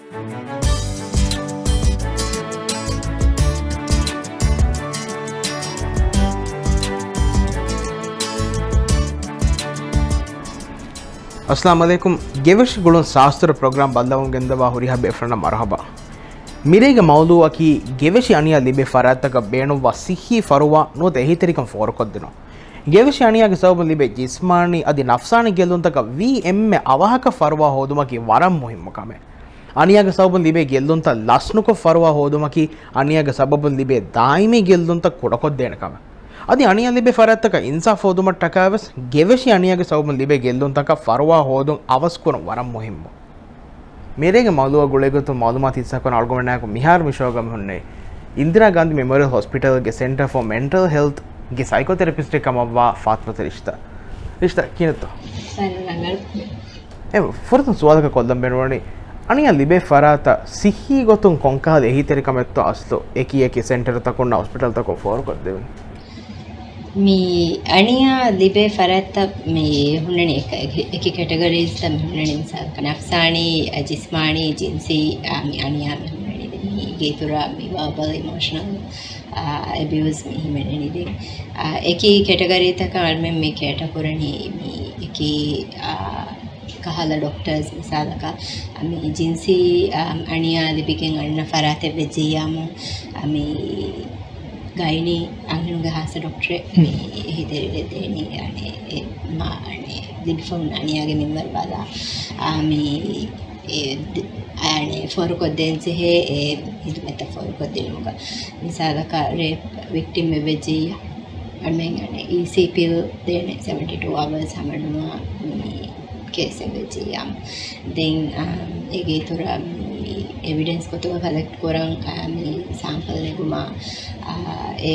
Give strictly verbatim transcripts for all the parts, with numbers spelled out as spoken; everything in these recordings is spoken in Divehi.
އައްސަލާމު ޢަލައިކުމް. ގެވެށި ގުޅުން ސާސްތޮރު ޕްރޮގްރާމް ބައްލަވަމުން ގެންދަވާ ހުރިހާ ބޭފުޅުންނަށް މަރުޙަބާ. މިރޭގެ މައުޟޫޢަކީ ގެވެށި އަނިޔާ ލިބޭ ފަރާތްތަކަށް ބޭނުންވާ ޞިއްޙީ ފަރުވާ ނުވަތަ އެހީތެރިކަން ފޯރުކޮށްދިނުން. ގެވެށި އަނިޔާގެ ސަބަބުން ލިބޭ ޖިސްމާނީ އަދި ނަފްސާނީ ގެއްލުންތަކަށް ވީ އެންމެ އަވަހަކަށް ފަރުވާ ހޯދުމަކީ ވަރަށް މުހިއްމު ކަމެއް. އަނިޔާގެ ސަބަބުން ލިބޭ ގެއްލުންތައް ލަސްނުކޮށް ފަރުވާ ހޯދުމަކީ އަނިޔާގެ ސަބަބުން ލިބޭ ދާއިމީ ގެއްލުންތައް ކުޑަކޮށްދޭނެ ކަމެއް. އަދި އަނިޔާ ލިބޭ ފަރާތްތަކަށް އިންސާފު ހޯދުމަށްޓަކާވެސް ގެވެށި އަނިޔާގެ ސަބަބުން ލިބޭ ގެއްލުންތަކަށް ފަރުވާ ހޯދުން އަވަސްކުރުން ވަރަށް މުހިއްމު. މިރޭގެ މައުޟޫޢާ ގުޅޭގޮތުން މައުލޫމާތު ހިއްސާކުރަން އަޅުގަނޑުމެންނާއެކު މިހާރު މި ޝޯގަ މި ހުންނެވި އިންދިރާ ގާންދީ މެމޯރިއަލް ހޮސްޕިޓަލްގެ ސެންޓަރ ފޯ މެންޓަލް ހެލްތްގެ ސައިކޯތެރަޕިސްޓެއް ކަމަށްވާ ފާތުމަތު ރިޝްތާ. ރިޝްތާ ކިހިނެއްތޯ؟ އެ ފުރަތަމަ ސުވާލަކަށް ކޮށްލަން ބޭނުންވަނީ، އަނިޔާ ލިބޭ ފަރާތަށް ސިއްހީ ގޮތުން ކޮންކަހަލަ އެހީތެރިކަމެއްތޯ އަސްލު އެކި އެކި ސެންޓަރުތަކުންނާ ހޮސްޕިޓަލްތަކުން ފޯރުކޮށްދެވުނީ؟ މި އަނިޔާ ލިބޭ ފަރާތްތައް މި ހުންނަނީ އެކ-، އެކި ކެޓަގަރީސްތައް މި ހުންނަނީ، މިސާލަކަށް ނަފްސާނީ، ޖިސްމާނީ، ޖިންސީ، އާ، މި އަނިޔާ މި ހުންނަނީ. މީގެ އިތުރަށް މި ވާބަލް އިމޯޝަނަލް، އާ، އެބިއުސް މި ހިމެނެނީ. ދެން، އާ، އެކި ކެޓަގަރީތަކަށް އަޅުމެން މި ކޭޓަ ކުރަނީ މި އެކި، އާ، ކަހަލަ ޑޮކްޓަރސް މިސާލަކަށް، މި ޖިންސީ، އަނިޔާ ލިބިގެން އަންނަ ފަރާތެއް ވެއްޖިއްޔާމު، މި ގައިނީ އަންހެނުންގެ ހާއްސަ ޑޮކްޓަރެއް މި އެހީތެރިވެދޭނީ، އަނެ، އެ، މާ، އަނެ، ލިބިފަ ހުންނަ އަނިޔާގެ މިންވަރު ބަލާ، އާ، މި، އެ، ދ-، އަނެ، ފޯރުކޮށްދޭން ޖެހޭ އެ ހިދުމަތްތައް ފޯރުކޮށްދިނުމުގަ. މިސާލަކަށް ރޭޕް ވިކްޓިމް އެއް ވެއްޖިއްޔާ، އަންމެން އަނެ، އީސީ ޕިލް ދޭނެ ސެވެންޓީ ޓޫ އަވަރސް ހަމަނުވާ މި ކޭސް އެއް ވެއްޖިއްޔާ. ދެން، އާ، އޭގެ އިތުރަށް މި އެވިޑެންސް ގޮތުގަ ކަލެކްޓް ކުރަން، އާ، މި ސާމްޕަލް ނެގުމާ، އާ، އެ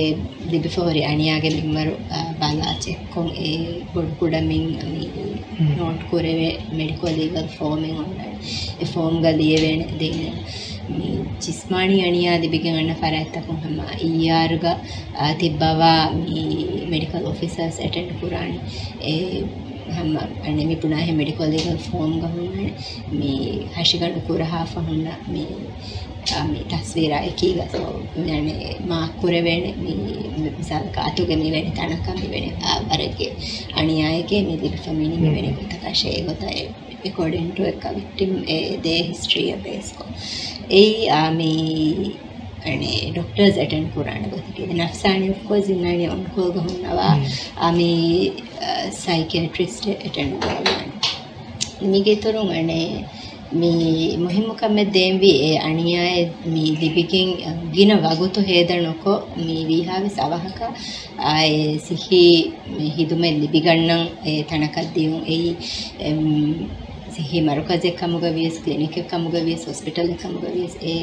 ލިބިފަހުރި އަނިޔާގެ މިންވަރު، އާ، ބަލާ ޗެކްކޮށް އެ ބޮޑު ކުޑަ މިން މި ނޯޓް ކުރެވޭ މެޑިކޯ ލީގަލް ފޯމެއް އޮންނާނެ. އެ ފޯމްގަ ލިޔެވޭނެ. ދެން މި ޖިސްމާނީ އަނިޔާ ލިބިގެން އަންނަ ފަރާތްތަކުން ހަމަ އީއާރުގަ، އާ، ތިއްބަވާ މި މެޑިކަލް އޮފިސަރސް އެޓެންޑް ކުރާނެ. އެ ހަމަ އަނެ މި ބުނާހެން މެޑިކަލް ލީގަލް ފޯމްގަ ހުންނާނެ. މި ހަށިގަނޑު ކުރަހާފަ ހުންނަ މި، އާ، މި ތަސްވީރާ އެކީގަ، ސޯ، މި އަނެ މާކް ކުރެވޭނެ މި، މި މިސާލަކަށް އަތުގެ މިވެނި ތަނަކަށް މިވެނި، އާ، ވަރެއްގެ އަނިޔާއެކޭ މި ލިބިފަ މިނި މިވެނި ގޮތަކަށޭ ގޮތަށް އެ އެކޯޑިން ޓު އެކަ ވިކްޓިމް އެ ދޭ ހިސްޓްރީއަށް ބޭސްކޮށް. އެއީ، އާ، މި އަނެ ޑޮކްޓަރސް އެޓެންޑް ކުރާނެ ގޮތަކީ. ދެ ނަފްސާނީ އޮފްކޯސް އިންނާނީ އޮންކޯލްގަ ހުންނަވާ، އާ، މި، އާ، ސައިކޭޓްރިސްޓް އެޓެންޑް ކުރައްވާނެ. މީގެ އިތުރުން އަނެ މި މުހިއްމު ކަމެއް ދޭންވީ އެ އަނިޔާއެއް މި ލިބިގެން ގިނަ ވަގުތު ހޭދަ ނުކޮށް، މި ވީހާވެސް އަވަހަކަށް އާ، އެ ސިއްހީ މި ހިދުމަތް ލިބިގަންނަން އެ ތަނަކަށް ދިޔުން އެއީ، އެ، ސިއްހީ މަރުކަޒެއް ކަމުގަ ވިޔަސް، ކްލިނިކެއް ކަމުގަ ވިޔަސް، ހޮސްޕިޓަލެއް ކަމުގަ ވިޔަސް، އެ،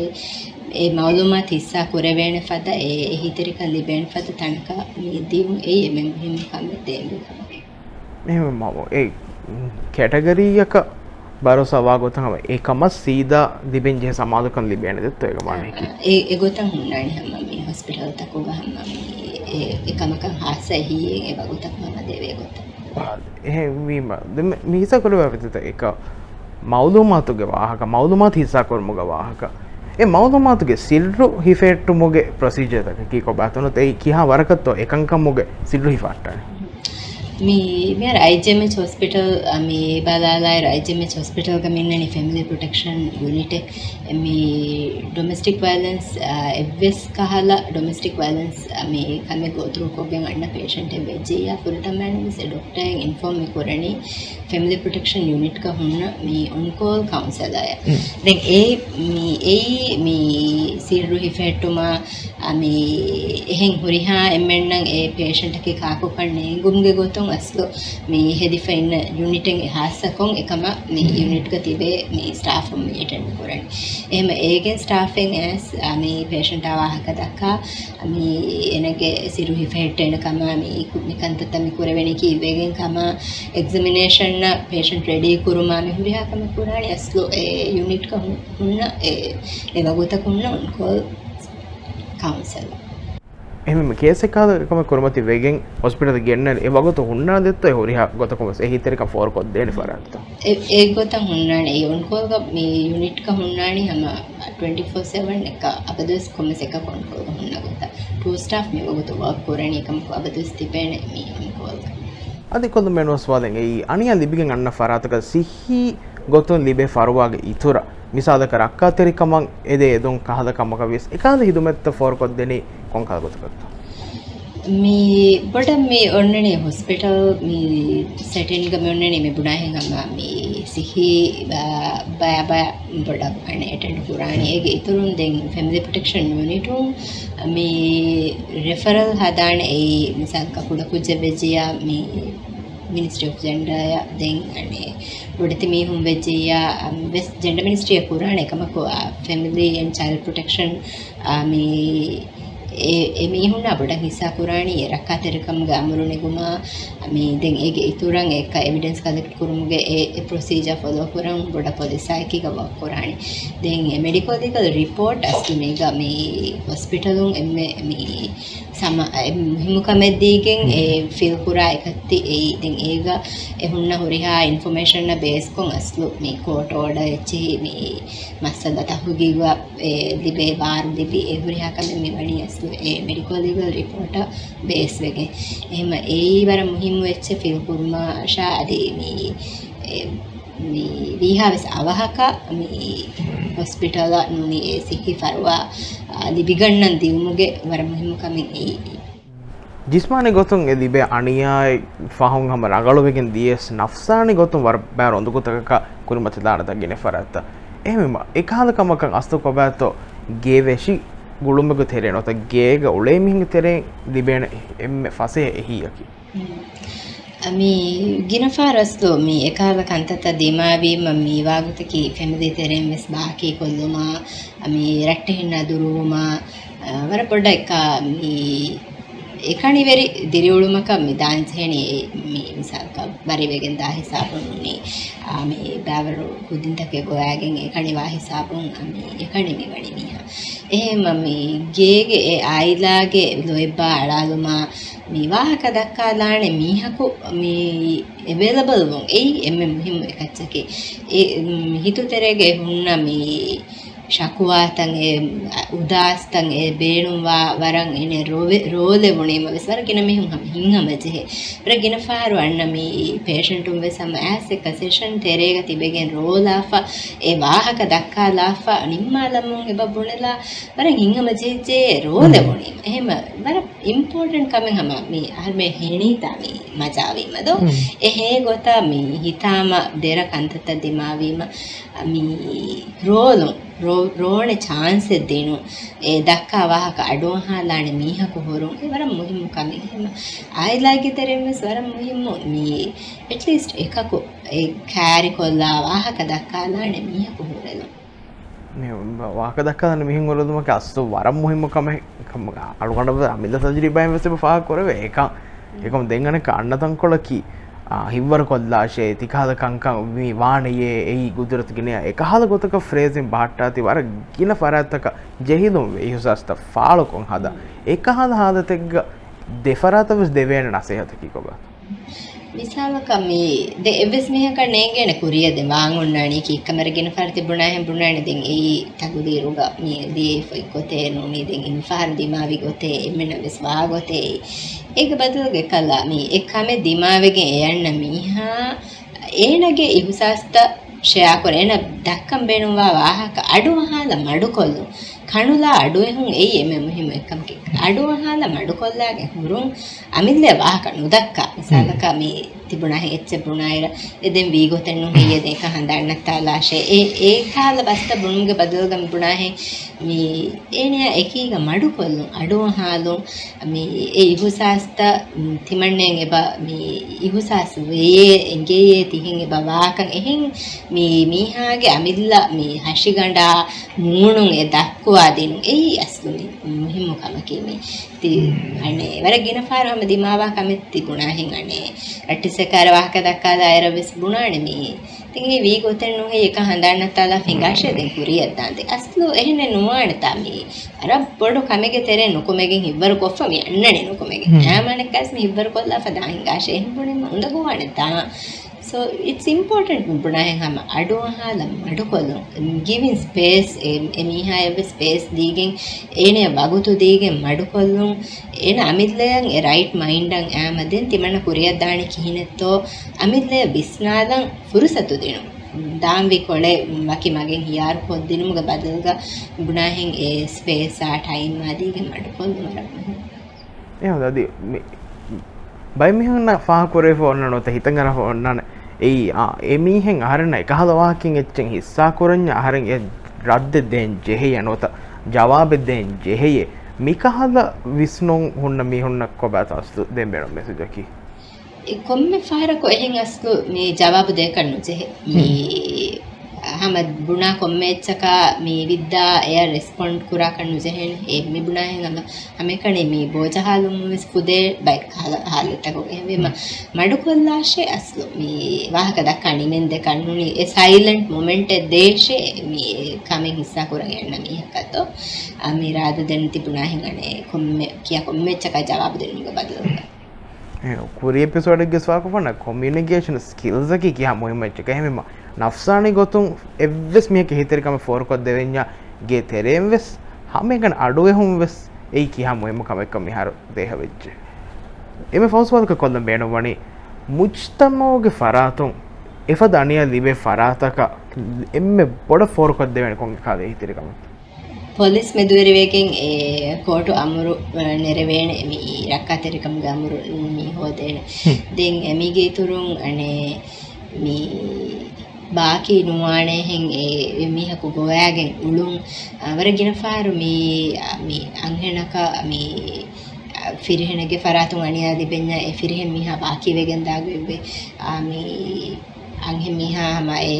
އެ މައުލޫމާތު ހިއްސާ ކުރެވޭނެ ފަދަ، އެ، އެހީތެރިކަން ލިބޭނެ ފަދަ ތަނަކަށް މި ދިޔުން އެއީ އެންމެ މުހިއްމު ކަމެއް ދޭންވީ ކަމަކީ. އެހެންވީމަ، އެ ކެޓަގަރީއަކަށް ބަރޯސާ ވާ ގޮތަށް ހަމަ އެކަމަށް ސީދާ ލިބެން ޖެހޭ ސަމާލުކަން ލިބޭނެ ދެއްތޯ އޭގެ މާނައަކީ؟ އެ، އެގޮތަށް ހުންނާނެ ހަމަ މި ހޮސްޕިޓަލްތަކުގަ ހަމަ މި އެ، އެކަމަކަށް ހާއްސަ އެހީއެއް އެ ވަގުތަކު ހަމަ ދެވޭ ގޮތަށް. އެހެންވީމަ، ދެން މި، މި ހިއްސާ ކުރެވޭ އެކަ މައުލޫމާތުގެ ވާހަކަ، މައުލޫމާތު ހިއްސާ ކުރުމުގެ ވާހަކަ. އެ މައުލޫމާތުގެ ސިއްރު ހިފެހެއްޓުމުގެ ޕްރޮސީޖަރތަކަކީ ކޮބާތޯ ނުވަތަ އެއީ ކިހާ ވަރަކަށްތޯ އެކަންކަމުގެ ސިއްރު ހިފަހައްޓާނީ؟ މި، މިހާރު އައިޖީއެމްއެޗް ހޮސްޕިޓަލް، އަ، މި ބަލާލާއިރު، އައިޖީއެމްއެޗް ހޮސްޕިޓަލްގަ މި އިންނަނީ ފެމިލީ ޕްރޮޓެކްޝަން ޔުނިޓެއް. މި ޑޮމެސްޓިކް ވަޔަލެންސް، އަ، އެއްވެސް ކަހަލަ ޑޮމެސްޓިކް ވަޔަލެންސް، އަ، މި ކަމެއް ގޯތުރޫކޮށްގެން އަންނަ ޕޭޝަންޓެއް ވެއްޖިއްޔާ، ފުރަތަމައިން ވެސް އެ ޑޮކްޓަރ އިންފޯމް މި ކުރަނީ ފެމިލީ ޕްރޮޓެކްޝަން ޔުނިޓްގަ ހުންނަ މި އޮންކޯލް ކައުންސެލަރ. ދެން އެ، މި، އެއީ މި ސިއްރު ހިފެހެއްޓުމާ، އަ، މި އެހެން ހުރިހާ އެންމެންނަށް އެ ޕޭޝަންޓަކީ ކާކުކަން ނޭނގުމުގެ ގޮތުން އަސްލު މި ހެދިފަ އިންނަ ޔުނިޓެއް އެ ހާއްސަކޮށް އެކަމަށް މި ޔުނިޓްގަ ތިބޭ މި ސްޓާފުން މި އެޓެންޑް ކުރަނީ. އެހެން އޭގެން ސްޓާފެއް އައިސް، އަ، މި ޕޭޝަންޓާ ވާހަކަ ދައްކާ، މި އޭނަގެ ސިއްރު ހިފެހެއްޓޭނެ ކަމާ، މި ކު-، މި ކަންތައްތައް މި ކުރެވެނީ ކީއްވެގެން ކަމާ، އެގްޒަމިނޭޝަންއަށް ޕޭޝަންޓް ރެޑީ ކުރުމާ، މި ހުރިހާ ކަމެއް ކުރާނީ އަސްލު އެ ޔުނިޓްގަ ހު-، ހުންނަ އެ، އެ ވަގުތަކު ހުންނަ އޮންކޯލް ކައުންސެލަރ. އެހެންވީމަ ކޭސްއެއް ކާލަ ކަމެއް ކުރިމަތި ވެގެން ހޮސްޕިޓަލަށް ގެންނަން އެ ވަގުތު ހުންނާނެ ދެއްތޯ އެ ހުރިހާ ގޮތަކުން ވެސް އެހީތެރިކަން ފޯރުކޮށްދޭނެ ފަރާތްތައް؟ އެ، އެ ގޮތަށް ހުންނާނެ. އެ އޮންކޯލްގަ މި ޔުނިޓްގަ ހުންނާނީ ހަމަ ޓްވެންޓީ ފޯ ސެވަން އެއްކަ އަބަދުވެސް ކޮންމެސް އެކަކު އޮންކޯލްގަ ހުންނަ ގޮތަށް. ޓޫ ސްޓާފް މި ވަގުތު ވާކް ކުރަނީ ކަމަކު އަބަދުވެސް ތިބޭނެ މި އޮންކޯލްގަ. އަދި ކޮންމެ ނުވަސްވާލެން އެއީ އަނިޔާ ލިބިގެން އަންނަ ފަރާތަކަށް ސިއްހީ ގޮތުން ލިބޭ ފަރުވާގެ އިތުރަށް މިސާލަކަށް ރައްކާތެރިކަމަށް އެދޭ އެދުން ކަހަލަ ކަމަކަށް ވިޔަސް އެކަހަލަ ހިދުމަތްތައް ފޯރުކޮށްދެނީ ކޮންކަހަލަ ގޮތަކަށްތޯ؟ މި ބޮޑަށް މި އޮންނަނީ ހޮސްޕިޓަލް މި ސެޓިންގ މި އޮންނަނީ މި ބުނާހެން ހަމަ މި ސިއްހީ ބަ-، ބަޔަ ބަޔަ ބޮޑަށް އަނެއް އެޓެންޑް ކުރާނީ. އޭގެ އިތުރުން ދެން ފެމިލީ ޕްރޮޓެކްޝަން ޔުނިޓުން މި ރެފަރަލް ހަދާނެ އެއީ މިސާލަކަށް ކުޑަކުއްޖެއް ވެއްޖިއްޔާ މި މިނިސްޓްރީ އޮފް ޖެންޑާއަށް ދެން އަނެއް ބޮޑެތި މީހުން ވެއްޖިއްޔާ ވެސް ޖެންޑަ މިނިސްޓްރީއަށް ކުރާނެ ކަމަކު، އާ، ފެމިލީ އެންޑް ޗައިލްޑް ޕްރޮޓެކްޝަން، އާ، މި އެ، އެ މީހުންނާ ބޮޑަށް ހިއްސާ ކުރާނީ އެ ރައްކާތެރިކަމުގެ އަމުރު ނެގުމާ، މި ދެން އޭގެ އިތުރަށް އެކަ އެވިޑެންސް ކަލެކްޓް ކުރުމުގެ އެ، އެ ޕްރޮސީޖާ ފޮލޯ ކުރަން ބޮޑަށް ޕޮލިސާއެކީގަ ވާކް ކުރާނީ. ދެން އެ މެޑިކޯ ލީގަލް ރިޕޯޓް އަސްލު މީގަ މި ހޮސްޕިޓަލުން އެންމެ މި ސަމަ-، އެ މުހިއްމު ކަމެއް ދީގެން އެ ފިލް ކުރާ އެކައްޗެއް އެއީ. ދެން އޭގަ އެ ހުންނަ ހުރިހާ އިންފޮމޭޝަންއަށް ބޭސްކޮށް އަސްލު މި ކޯޓް އޯޑަރ އެއްޗެހި މި މައްސަލަ ތަހުގީގު އެ ލިބޭ ބާރު ލިބި އެ ހުރިހާ ކަމެއް މި ވަނީ އަސްލު އެ މެޑިކޯ ލީގަލް ރިޕޯޓަށް ބޭސްވެގެން. އެހެމަ އެއީ ވަރަށް މުހިއްމު އެއްޗެއް ފިލް ކުރުމަށާ އަދި މި އެ މި ވީހާވެސް އަވަހަކަށް މި ހޮސްޕިޓަލަށް ނޫނީ އެ ސިއްހީ ފަރުވާ، އާ، ލިބިގަންނަން ދިއުމުގެ ވަރަށް މުހިއްމު ކަމެއް އެއީ. ޖިސްމާނީ ގޮތުން އެ ލިބޭ އަނިޔާއެއް ފަހުން ހަމަ ރަނގަޅުވެގެން ދިޔަސް ނަފްސާނީ ގޮތުން ވަރަށް ބައި ރޮނދު ގޮތަކަކަށް ކުރިމަތިލާނެތާ ގިނަ ފަރާތްތައް. އެހެންވީމަ އެކަހަލަ ކަމަކަށް އަސްލު ކޮބާތޯ ގޭ ވެށި ގުޅުމެއްގެ ތެރޭ ނުވަތަ ގޭގަ އުޅޭ މީހުންގެ ތެރެއިން ލިބޭނެ އެންމެ ފަސޭހަ އެހީއަކީ. މި ގިނަ ފަހަރަސް ދޯ މި އެކަހަލަ ކަންތައްތައް ދިމާވީމަ މި ވާގޮތަކީ ފެމިލީ ތެރެއިން ވެސް ބާކީ ކޮށްލުމާ، މި ރައްޓެހިންނާ ދުރުވުމާ، ވަރަށް ބޮޑަށް އެކާ މި އެކަނިވެރި ދިރިއުޅުމަކަށް މި ދާންޖެހެނީ. މި މިސާލަކަށް ވަރިވެގެން ދާ ހިސާބުން ނޫނީ، އާ، މި ބައިވަރު ކުދިންތަކެއް ގޮވާގެން އެކަނި ވާ ހިސާބުން، އާ، މި އެކަނި މި ވަނީ މީހާ. އެހެންމަ މި ގޭގެ އެ އާއިލާގެ ލޯތްބާ އަޅާލުމާ، މި ވާހަކަ ދައްކާލާނެ މީހަކު މި އެވޭލަބަލް ވުން އެއީ އެންމެ މުހިއްމު އެކައްޗަކީ. އެ، މް، ހިތުތެރޭގައި ހުންނަ މި ޝަކުވާތައް އެ، އުދާސްތައް އެ ބޭނުންވާ ވަރަށް އޭނެ ރޯވެ-، ރޯލެވުނީމަ ވެސް ވަރަށް ގިނަ މީހުން ހަމަ ހިތްހަމަޖެހޭ. ވަރަށް ގިނަ ފަހަރު އަންނަ މި ޕޭޝަންޓުން ވެސް ހަމަ އައިސް އެކަ ސެޝަން ތެރޭގަ ތިބެގެން ރޯލާފަ، އެ ވާހަކަ ދައްކާލާފަ ނިންމާލަމުން އެބަ ބުނެލާ ވަރަށް ހިތްހަމަޖެހިއްޖެ ރޯލެވުނީމަ. އެހެމަ ވަރަށް އިމްޕޯޓެންޓް ކަމެއް ހަމަ މި އަހަރުމެން ހޭނީތާ މި މަޖާވީމަ ދޯ. އެހޭ ގޮތަށް މި ހިތާމަ ދެރަ ކަންތައްތައް ދިމާވީމަ، މި ރޯލުން، ރޯ-، ރޯނެ ޗާންސެއް ދިނުން، އެ ދައްކާ ވާހަކަ އަޑުއަހާލާނެ މީހަކު ހުރުން، އެ ވަރަށް މުހިއްމު ކަމެއް. އެހެމަ އާއިލާގެ ތެރެއިން ވެސް ވަރަށް މުހިއްމު މި އެޓްލީސްޓް އެކަކު އެ ކާރިކޮށްލާ ވާހަކަ ދައްކާލާނެ މީހަކު ހުރެލުން. މި ވާހަކަ ދައްކާލަން މިހެން އުޅުދުމަކީ އަސްލު ވަރަށް މުހިއްމު ކަމެއް. ކަމަށް އަޅުގަނޑަށް ވެސް އަމިއްލަ ތަޖުރިބާއިން ވެސް އެބަ ފާހަގަ ކުރެވޭ. އެކަން، އެކަމަ ދެން އަނެއްކާ އަންނަ ތަންކޮޅަކީ، އާ، ހިތްވަރު ކޮށްލާށޭ، ތިކަހަލަ ކަންކަން މި ވާނެޔޭ، އެއީ ގުދުރަތުގެ ނިޔާ. އެކަހަލަ ގޮތަކަށް ފްރޭޒިން ބަހައްޓާތީ ވަރަށް ގިނަ ފަރާތްތަކަށް ޖެހިލުން ވޭ އިހުސާސްތައް ފާޅުކޮށް ހަދާ. އެކަހަލަ ހާލަތެއްގަ ދެފަރާތަށް ވެސް ދެވޭނެ ނަސޭހަތަކީ ކޮބާ؟ މިސާލަކަށް މި ދެ އެއްވެސް މީހަކަށް ނޭނގޭނެ ކުރިއަށް ދެން ވާން އޮންނާނީ ކީއްކަމެރަ ގިނަ ފަހަރު ތި ބުނާހެން ބުނާނެ ދެން އެއީ ތަގުދީރުގަ މި ލިޔެ ފޮތް ގޮތޭ ނޫނީ ދެން އިންފާރު ދިމާވި ގޮތޭ އެންމެންނަށް ވެސް ވާ ގޮތޭ. އޭގެ ބަދަލުގަ ކަލާ މި އެ ކަމެއް ދިމާވެގެން އެ އަންނަ މީހާ އޭނަގެ އިހުސާސްތައް ޝެއާކުރޭ، އޭނަ ދައްކަން ބޭނުންވާ ވާހަކަ އަޑުއަހާލަ މަޑުކޮށްލުން. ކަނުލާ އަޑުއެހުން އެއީ އެންމެ މުހިއްމު އެއްކަމަކީ. އަޑުއަހާލަ މަޑުކޮށްލާގެން ހުރުން އަމިއްލަ ވާހަކަ ނުދައްކާ. މިސާލަކަށް މި ތިބުނާހެން އެއްޗެއް ބުނާއިރަށް އެ ދެން ވީ ގޮތެއް ނޫން ހެއްޔޭ ދޭކަށް ހަނދާން ނައްތާލާށޭ. އެ، އެ ކަހަލަ ބަސްތައް ބުނުމުގެ ބަދަލުގަ މި ބުނާހެން މި އޭނަޔާ އެކީގަ މަޑުކޮށްލުން، އަޑުއަހާލުން. މި އެ އިހުސާސްތައް، މް، ތިމަންނައަށް އެބަ މި އިހުސާސް ވެޔޭ، އެނގެޔޭ ތިހެން އެބަ ވާކަން. އެހެން މި މީހާގެ އަމިއްލަ މި ހަށިގަނޑާ މޫނުން އެ ދައްކުވާ ދިނުން. އެއީ އަސްލު މި މުހިއްމު ކަމަކީ މި ތި އަނެއް ވަރަށް ގިނަ ފަހަރު ހަމަ ދިމާވާ ކަމެއް ތި ބުނާހެން އަނެއް ރައްޓިސަކާރަ ވާހަކަ ދައްކާލާއިރަށް ވެސް ބުނާނެ މި. ތިނގީ ވީ ގޮތެއް ނުހޭ އެކަ ހަނދާންނައްތާލާ ފެނގާށޭ ދެން ކުރިއަށްދާންދެ. އަސްލު އެހެނެއް ނުވާނެތާ މި. ވަރަށް ބޮޑު ކަމެއްގެ ތެރޭ ނުކުމެގެން ހިއްވަރު ކޮށްފަ މި އަންނަނީ ނުކުމެގެން. ހުން. އާމާނެއްކާސް މި ހިއްވަރު ކޮށްލާފަ ދާ ހިނގާށޭ. އެހެން ބުނީމަ އުނދަގޫވާނެތާ. So, it's important މި ބުނާހެން ހަމަ އަޑުއަހާލަން މަޑުކޮށްލުން. Giving space، އެ، އެ މީހާޔަށް ވެސް ސްޕޭސް ދީގެން، އޭނަޔަށް ވަގުތު ދީގެން މަޑުކޮށްލުން. އޭނަ އަމިއްލަޔަށް އެ ރައިޓް މައިންޑަށް އައިމަ ދެން ތިމަންނަ ކުރިއަށްދާނީ ކިހިނެއްތޯ އަމިއްލަޔަށް ވިސްނާލަން ފުރުސަތު ދިނުން. ދާންވީ ކޮޅެއް ވަކި މަގެއް ހިޔާރު ކޮށްދިނުމުގެ ބަދަލުގަ ބުނާހެން އެ ސްޕޭސާ ޓައިމާ ދީގެން މަޑުކޮށްލުން ވަރަށް މުހިންމު. އެހެން އަދި މި ބައެއް މީހުންނަށް ފާހަގަކުރެވިފަ އޮންނަ ނުވަތަ ހިތަށް އަރާފަ އޮންނާނެ. އެއީ، އާ، އެ މީހެއް އަހަރެންނަށް އެކަހަލަ ވާހަކައެއް އެއްޗެއް ހިއްސާ ކުރަންޏާ އަހަރެން އެ ރައްދެއް ދޭން ޖެހެޔޭ ނުވަތަ ޖަވާބެއް ދޭން ޖެހެޔޭ. މިކަހަލަ ވިސްނުން ހުންނަ މީހުންނަށް ކޮބާތަ އަސްލު ދޭން ބޭނުން މެސެޖަކީ؟ އެ ކޮންމެ ފަހަރަކު އެހެން އަސްލު މި ޖަވާބު ދޭކަށް ނުޖެހޭ. މި ހުން. ހަމަ ބުނާ ކޮންމެ އެއްޗަކާ މި ވިއްދާ އެއަށް ރެސްޕޮންޑް ކުރާކަށް ނުޖެހޭނެ. އެ މި ބުނާހެން ހަމަ ހަމައެކަނި މި ބޯޖަހާލުމުން ވެސް ފުދޭ ބައެއް ހާލަ-، ހާލަތްތަކުގަ. އެހެންވީމަ ހުން. މަޑުކޮށްލާށޭ އަސްލު މި ވާހަކަ ދައްކާ ނިމެންދެކަށް ނޫނީ އެ ސައިލެންޓް މޮމެންޓެއް ދޭށޭ މި ކަމެއް ހިއްސާ ކުރަން އެންނަ މީހަކަށްތޯ. އަ، މި ރާދަ ދެން ތި ބުނާހެން އަނެއް ކޮންމެ ކިޔާ ކޮންމެ އެއްޗަކާ ޖަވާބު ދިނުމުގެ ބަދަލުގަ. އެ، ކުރީ އެޕިސޯޑެއްގެ ސްވާކުފަނަ ކޮމިއުނިކޭޝަން ސްކިލްސްއަކީ ކިހާ މުހިއްމު އެއްޗެކޭ. އެހެންވީމަ ނަފްސާނީ ގޮތުން އެއްވެސް މީހަކަށް އެހީތެރިކަމެއް ފޯރުކޮށްދެވެންޏާ ގޭ ތެރޭން ވެސް ހަމައެކަނި އަޑުއެހުން ވެސް އެއީ ކިހާ މުހިއްމު ކަމެއްކަން މިހާރު ދޭހަވެއްޖެ. އެންމެ ފަހު ސުވާލަކަށް ކޮށްލަން ބޭނުންވަނީ، މުޖްތަމަޢުގެ ފަރާތުން އެފަދަ އަނިޔާ ލިބޭ ފަރާތަކަށް އެންމެ ބޮޑަށް ފޯރުކޮށްދެވޭނެ ކޮން ކަހަލަ އެހީތެރިކަމެއް؟ ޕޮލިސް މެދުވެރިވެގެން އެ ކޯޓު އަމުރު، އަ، ނެރެވޭނެ މި ރައްކާތެރިކަމުގެ އަމުރު މި ހޯދޭނެ. ހުން. ދެން އެ މީގެ އިތުރުން އަނެއް މި ބާކީ ނުވާނޭހެން އެ، އެ މީހަކު ގޮވައިގެން އުޅުން، އަ، ވަރަށް ގިނަ ފަހަރު މި، އަ، މި އަންހެނަކަށް މި، އަ، ފިރިހެނެއްގެ ފަރާތުން އަނިޔާ ލިބެންޏާ އެ ފިރިހެން މީހާ ބާކީވެގެން ދާގޮތްވޭ. އަ، މި އަންހެން މީހާ ހަމަ އެ